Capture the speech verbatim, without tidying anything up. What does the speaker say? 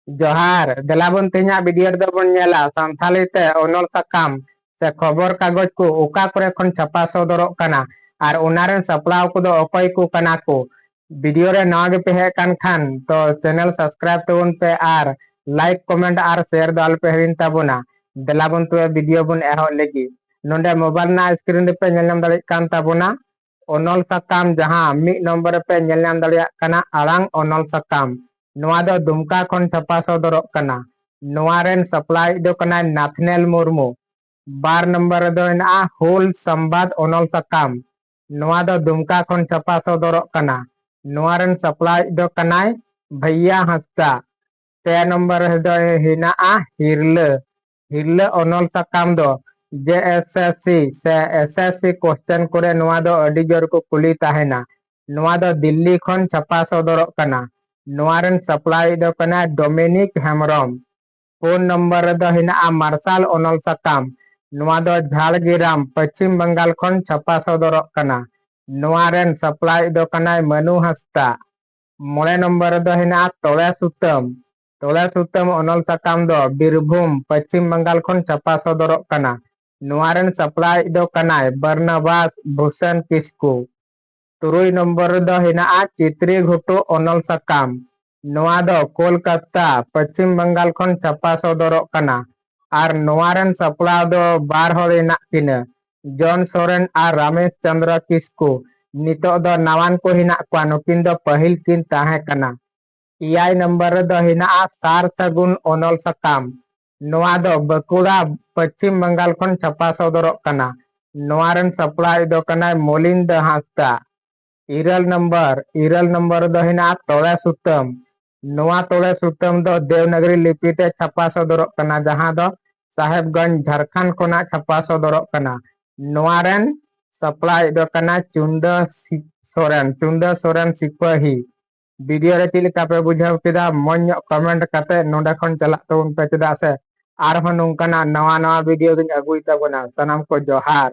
ᱡᱚᱦᱟᱨ, ᱫᱮᱞᱟ ᱵᱚᱱ ᱛᱮᱦᱮᱧᱟᱜ video ᱨᱮᱫᱚ ᱵᱚᱱ ᱧᱮᱞᱟ ᱥᱟᱱᱛᱷᱟᱞᱤ ᱛᱮ ᱚᱱᱚᱞ ᱥᱟᱠᱟᱢ ᱥᱮ ᱠᱷᱚᱵᱚᱨ ᱠᱟᱜᱚᱡᱽ ᱠᱚ ᱚᱠᱟ ᱠᱚᱨᱮ ᱠᱷᱚᱱ ᱪᱷᱟᱯᱟ ᱥᱚᱫᱚᱨᱚᱜ ᱠᱟᱱᱟ ᱟᱨ ᱚᱱᱟ ᱨᱮᱱ ᱥᱟᱯᱲᱟᱣ ᱠᱚᱫᱚ ᱚᱠᱚᱭ ᱠᱚ ᱠᱟᱱᱟ ᱠᱚ᱾ Video ᱨᱮ ᱱᱟᱣᱟ ᱜᱮᱯᱮ ᱦᱮᱡ ᱠᱟᱱ ᱠᱷᱟᱱ ᱛᱚ channel subscribe ᱛᱟᱵᱚᱱ ᱯᱮ ᱟᱨ like, comment ᱟᱨ share ᱫᱚ ᱟᱞᱚᱯᱮ ᱦᱤᱲᱤᱧ ᱛᱟᱵᱚᱱᱟ᱾ ᱫᱮᱞᱟ ᱵᱚᱱ ᱛᱚᱵᱮ video ᱵᱚᱱ ᱮᱦᱚᱵ ᱞᱮᱜᱮ᱾ ᱱᱚᱰᱮ mobile ᱨᱮᱱᱟᱜ screen ᱨᱮᱯᱮ ᱧᱮᱞ ᱧᱟᱢ ᱫᱟᱲᱮᱭᱟᱜ ᱠᱟᱱ ᱛᱟᱵᱚᱱᱟ ᱚᱱᱚᱞ ᱥᱟᱠᱟᱢ, ᱡᱟᱦᱟᱸ ᱢᱤᱫ ᱱᱚᱢᱵᱚᱨ ᱨᱮᱯᱮ ᱧᱮᱞ ᱧᱟᱢ ᱫᱟᱲᱮᱭᱟᱜ ᱠᱟᱱᱟ ᱟᱲᱟᱝ ᱚᱱᱚᱞ ᱥᱟᱠᱟᱢ᱾ ᱱᱚᱣᱟ ᱫᱚ ᱫᱩᱢᱠᱟ ᱠᱷᱚᱱ ᱪᱷᱟᱯᱟ ᱥᱚᱫᱚᱨᱚᱜ ᱠᱟᱱᱟ᱾ ᱱᱚᱣᱟ ᱨᱮᱱ ᱥᱟᱯᱲᱟᱣᱤᱡ ᱫᱚ ᱠᱟᱱᱟᱭ ᱱᱟᱛᱷᱱᱮᱞ ᱢᱩᱨᱢᱩ᱾ ᱵᱟᱨ ᱱᱚᱢᱵᱚᱨ ᱨᱮᱫᱚ ᱦᱮᱱᱟᱜᱼᱟ ᱦᱩᱞ ᱥᱟᱢᱵᱟᱫ ᱚᱱᱚᱞ ᱥᱟᱠᱟᱢ᱾ ᱱᱚᱣᱟ ᱫᱚ ᱫᱩᱢᱠᱟ ᱠᱷᱚᱱ ᱪᱷᱟᱯᱟ ᱥᱚᱫᱚᱨᱚᱜ ᱠᱟᱱᱟ᱾ ᱱᱚᱣᱟ ᱨᱮᱱ ᱥᱟᱯᱲᱟᱣᱤᱡ ᱫᱚ ᱠᱟᱱᱟᱭ ᱵᱷᱟᱹᱭᱭᱟ ᱦᱟᱸᱥᱫᱟ᱾ ᱯᱮ ᱱᱚᱢᱵᱚᱨ ᱨᱮᱫᱚ ᱦᱮᱱᱟᱜᱼᱟ ᱦᱤᱨᱞᱟᱹ᱾ ᱦᱤᱨᱞᱟᱹ ᱚᱱᱚᱞ ᱥᱟᱠᱟᱢ ᱫᱚ J S S C ᱥᱮ S S C question ᱠᱚᱨᱮ ᱱᱚᱣᱟ ᱫᱚ ᱟᱹᱰᱤ ᱡᱳᱨ ᱠᱚ ᱠᱩᱞᱤ ᱛᱟᱦᱮᱱᱟ᱾ ᱱᱚᱣᱟ ᱫᱚ ᱫᱤᱞᱞᱤ ᱠᱷᱚᱱ ᱪᱷᱟᱯᱟ ᱥᱚᱫᱚᱨᱚᱜ ᱠᱟᱱᱟ᱾ ᱱᱚᱣᱟ ᱨᱮᱱ ᱥᱟᱯᱲᱟᱣᱤᱡ ᱫᱚ ᱠᱟᱱᱟᱭ ᱰᱚᱢᱤᱱᱤᱠ ᱦᱮᱢᱵᱨᱚᱢ᱾ ᱯᱩᱱ ᱱᱚᱢᱵᱚᱨ ᱨᱮᱫᱚ ᱦᱮᱱᱟᱜᱼᱟ ᱢᱟᱨᱥᱟᱞ ᱚᱱᱚᱞ ᱥᱟᱠᱟᱢ᱾ ᱱᱚᱣᱟ ᱫᱚ ᱡᱷᱟᱲᱜᱨᱟᱢ, ᱯᱚᱪᱷᱤᱢ ᱵᱟᱝᱜᱟᱞ ᱠᱷᱚᱱ ᱪᱷᱟᱯᱟ ᱥᱚᱫᱚᱨᱚᱜ ᱠᱟᱱᱟ᱾ ᱱᱚᱣᱟ ᱨᱮᱱ ᱥᱟᱯᱲᱟᱣᱤᱡ ᱫᱚ ᱠᱟᱱᱟᱭ ᱢᱟᱹᱱᱩ ᱦᱟᱸᱥᱫᱟ᱾ ᱢᱚᱬᱮ ᱱᱚᱢᱵᱚᱨ ᱨᱮᱫᱚ ᱦᱮᱱᱟᱜᱼᱟ ᱛᱚᱲᱮ ᱥᱩᱛᱟᱹᱢ᱾ ᱛᱚᱲᱮ ᱥᱩᱛᱟᱹᱢ ᱚᱱᱚᱞ ᱥᱟᱠᱟᱢ ᱫᱚ ᱵᱤᱨᱵᱷᱩᱢ, ᱯᱚᱪᱷᱤᱢ ᱵᱟᱝᱜᱟᱞ ᱠᱷᱚᱱ ᱪᱷᱟᱯᱟ ᱥᱚᱫᱚᱨᱚᱜ ᱠᱟᱱᱟ᱾ ᱱᱚᱣᱟ ᱨᱮᱱ ᱥᱟᱯᱲᱟᱣᱤᱡ ᱫᱚ ᱠᱟᱱᱟᱭ ᱵᱟᱨᱱᱟᱵᱟᱥ ᱵᱷᱩᱥᱚᱱ ᱠᱤᱥᱠᱩ᱾ ᱛᱩᱨᱩᱭ ᱱᱚᱢᱵᱚᱨ ᱨᱮᱫᱚ ᱦᱮᱱᱟᱜᱼᱟ ᱪᱤᱛᱨᱤ ᱜᱷᱩᱴᱩ ᱚᱱᱚᱞ ᱥᱟᱠᱟᱢ᱾ ᱱᱚᱣᱟ ᱫᱚ ᱠᱳᱞᱠᱟᱛᱟ, ᱯᱚᱪᱷᱤᱢ ᱵᱟᱝᱜᱟᱞ ᱠᱷᱚᱱ ᱪᱷᱟᱯᱟ ᱥᱚᱫᱚᱨᱚᱜ ᱠᱟᱱᱟ᱾ ᱟᱨ ᱱᱚᱣᱟ ᱨᱮᱱ ᱥᱟᱯᱲᱟᱣ ᱫᱚ ᱵᱟᱨ ᱦᱚᱲ ᱦᱮᱱᱟᱜ ᱠᱤᱱᱟᱹ, ᱡᱚᱱ ᱥᱚᱨᱮᱱ ᱟᱨ ᱨᱟᱢᱮᱥ ᱪᱚᱸᱫᱽᱨᱚ ᱠᱤᱥᱠᱩ᱾ ᱱᱤᱛᱚᱜ ᱫᱚ ᱱᱟᱣᱟᱱ ᱠᱚ ᱦᱮᱱᱟᱜ ᱠᱚᱣᱟ, ᱱᱩᱠᱤᱱ ᱫᱚ ᱯᱟᱹᱦᱤᱞ ᱠᱤᱱ ᱛᱟᱦᱮᱸ ᱠᱟᱱᱟ᱾ ᱮᱭᱟᱭ ᱱᱚᱢᱵᱚᱨ ᱨᱮᱫᱚ ᱦᱮᱱᱟᱜᱼᱟ ᱥᱟᱨ ᱥᱟᱹᱜᱩᱱ ᱚᱱᱚᱞ ᱥᱟᱠᱟᱢ᱾ ᱱᱚᱣᱟ ᱫᱚ ᱵᱟᱸᱠᱩᱲᱟ, ᱯᱚᱪᱷᱤᱢ ᱵᱟᱝᱜᱟᱞ ᱠᱷᱚᱱ ᱪᱷᱟᱯᱟ ᱥᱚᱫᱚᱨᱚᱜ ᱠᱟᱱᱟ᱾ ᱱᱚᱣᱟ ᱨᱮᱱ ᱥᱟᱯᱲᱟᱣᱤᱡ ᱫᱚ ᱠᱟᱱᱟᱭ ᱢᱚᱞᱤᱱᱫᱚ ᱦᱟᱸᱥᱫᱟ᱾ ᱤᱨᱟᱹᱞ ᱱᱚᱢᱵᱚᱨ, ᱤᱨᱟᱹᱞ ᱱᱚᱢᱵᱚᱨ ᱨᱮᱫᱚ ᱦᱮᱱᱟᱜᱼᱟ ᱛᱚᱲᱮ ᱥᱩᱛᱟᱹᱢ᱾ ᱱᱚᱣᱟ ᱛᱚᱲᱮ ᱥᱩᱛᱟᱹᱢ ᱫᱚ ᱫᱮᱣᱱᱟᱜᱽᱨᱤ ᱞᱤᱯᱤ ᱛᱮ ᱪᱷᱟᱯᱟ ᱥᱚᱫᱚᱨᱚᱜ ᱠᱟᱱᱟ, ᱡᱟᱦᱟᱸ ᱫᱚ ᱥᱟᱦᱮᱵᱽᱜᱚᱸᱡᱽ, ᱡᱷᱟᱲᱠᱷᱚᱸᱰ ᱠᱷᱚᱱᱟᱜ ᱪᱷᱟᱯᱟ ᱥᱚᱫᱚᱨᱚᱜ ᱠᱟᱱᱟ᱾ ᱱᱚᱣᱟ ᱨᱮᱱ ᱥᱟᱯᱲᱟᱣᱤᱡ ᱫᱚ ᱠᱟᱱᱟ ᱪᱩᱱᱰᱟᱹ ᱥᱤ-, ᱥᱚᱨᱮᱱ, ᱪᱩᱱᱰᱟᱹ ᱥᱚᱨᱮᱱ ᱥᱤᱯᱟᱹᱦᱤ᱾ Video ᱨᱮ ᱪᱮᱫ ᱞᱮᱠᱟ ᱯᱮ ᱵᱩᱡᱷᱟᱹᱣ ᱠᱮᱫᱟ? ᱢᱚᱡᱽ ᱧᱚᱜ comment ᱠᱟᱛᱮ ᱱᱚᱰᱮ ᱠᱷᱚᱱ ᱪᱟᱞᱟᱜ ᱛᱟᱵᱚᱱ ᱯᱮ, ᱪᱮᱫᱟᱜ ᱥᱮ ᱟᱨᱦᱚᱸ ᱱᱚᱝᱠᱟᱱᱟᱜ ᱱᱟᱣᱟ ᱱᱟᱣᱟ video ᱫᱚᱧ ᱟᱹᱜᱩᱭ ᱛᱟᱵᱚᱱᱟ᱾ ᱥᱟᱱᱟᱢ ᱠᱚ ᱡᱚᱦᱟᱨ᱾